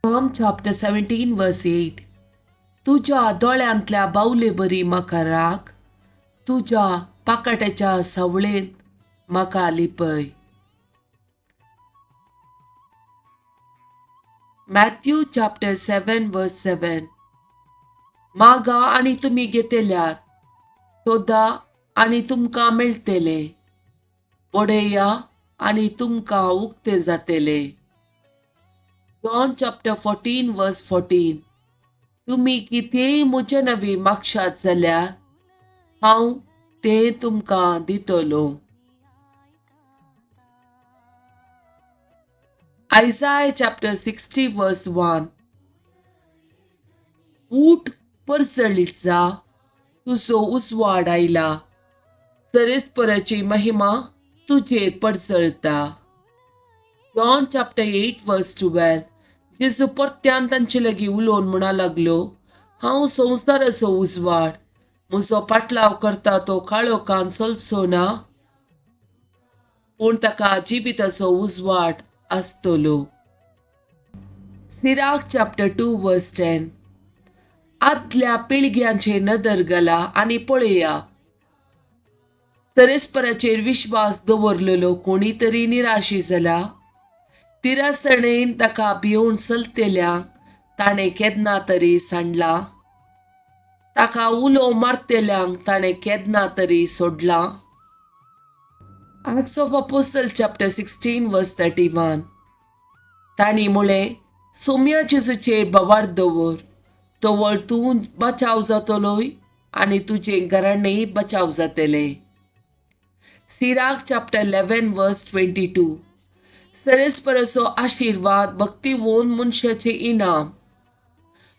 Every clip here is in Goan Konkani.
Psalm chapter 17 verse 8. तुज्या दोळ्यांतल्या बावले बरी म्हाका राख, तुज्या पाकाट्याच्या सावळेंत म्हाका लिपय. Matthew chapter 7 verse 7. मागा आनी तुमी घेतल्यात, सोदा आनी तुमकां मेळटले, पळया आनी तुमकां उक्ते जातले. John chapter 14 verse 14. तुमी कितेंय म्हजे नवी मागशात जाल्यार हांव तें तुमकां दितलो. Isaiah chapter 60 verse 1. ऊठ परसळीत जा, तुजो उजवाड आयला, सरेस्पराची महिमा तुजेर परसळता. John chapter 8 verse 12. जेजू परत्यान तांचे लागीं उलोवन म्हणा लागलो, हांव संवसाराचो उजवाड, म्हजो पाटलाव करता तो काळोखान चलचो ना, पूण ताका जिविताचो उजवाड आसतलो. Sirach chapter 2 verse 10. आदल्या पिळग्यांचेर नदर घाला आनी पळया, तरेस्पराचेर विश्वास दवरलेलो कोणी तरी निराशी जाला. तिरासणेन ताका भियोवन चलतेल्यांक ताणें केन्ना तरी सांडला, ताका उलो मारतेल्यांक ताणें केन्ना तरी सोडला. Acts of Apostle chapter 16 verse 31. तांणी म्हळें, सोम्या जेजूचेर बवार दवर, तवळ तूं बचाव जातलोय आनी तुजें घराणेंय बचाव जातलें. Sirach chapter 11 verse 22. सरेस्पराचो आशिर्वाद भक्तिवोन मनशाचें इनाम,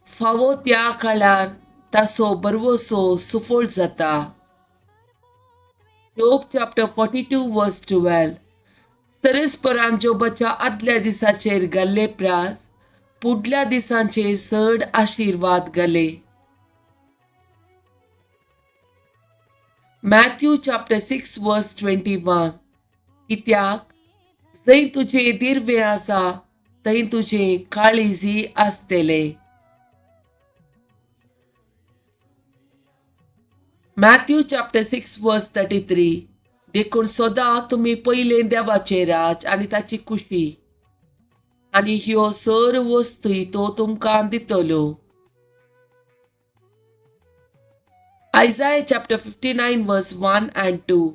फावो त्या काळार ताचो बरवसो सुफळ जाता. Job chapter 42 verse 12. सरेस्परान जोबाच्या आदल्या दिसाचेर घाल्ले प्रास फुडल्या दिसांचेर चड आशिर्वाद घाले. Matthew chapter 6 verse 21. कित्याक जंय तुजें दिर्वें आसा थंय तुजें काळीजय आसतलें. Matthew chapter 6 verse 33. देखून सदां तुमी पयलें देवाचें राज आनी ताची खुशी, आनी ह्यो सर्व वस्तूय तो तुमकां दितलो. Isaiah chapter 59 verse 1 and 2.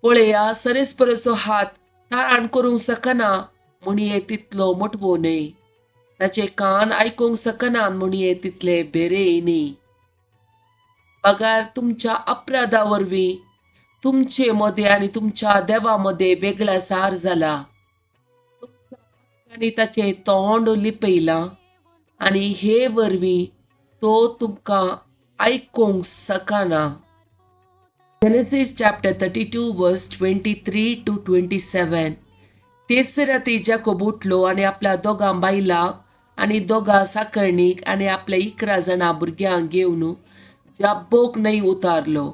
पळया, सरेस्पराचो हात तारण करूंक शकना म्हणये तितलो मोटवो न्हय, ताचे कान आयकूंक शकना म्हणये तितले भेरेय न्हय. बगार तुमच्या अपराधा वरवीं तुमचे मदें आनी तुमच्या देवा मदें वेगळा सार जाला. आनी ताचें तोंड लिपयलां आनी हे वरवीं तो तुमकां आयकूंक शकना. Genesis chapter 32 verse 23 to 27. तेच राती जाकोब उठलो आनी आपल्या दोगां बायलांक आनी दोगां साकरणीक आनी आपल्या 11 जाणां भुरग्यांक घेवन जाब्बोक न्हंय उतारलो.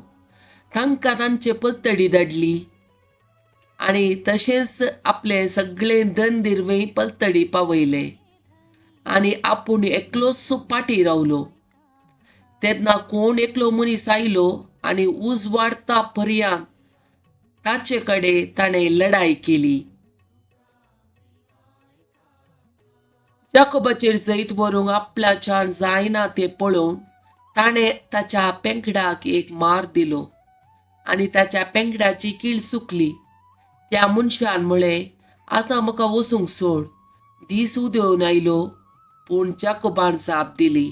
तांकां तांचे पलतडी धाडली आनी तशेंच आपले सगळे धन दिर्वे पलतडी पावयले आनी आपूण एकलोच पाटी रावलो. तेन्ना कोण एकलो मनीस आयलो आनी उजवाडता पर्यंत ताचे कडेन ताणें लढाय केली. जाकोबाचेर जैत व्हरूंक आपल्याच्यान जायना तें पळोवन ताणें ताच्या पेंकडाक एक मार दिलो आनी ताच्या पेंकडाची कीळ सुकली. त्या मनशान म्हळें, आतां म्हाका वचूंक सोड, दीस उदेवन आयलो. पूण जाकोबान जाप दिली,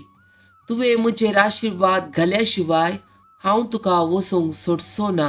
तुवें म्हजेर आशिर्वाद घाल्या शिवाय हांव तुका वचूंक सोडचो ना.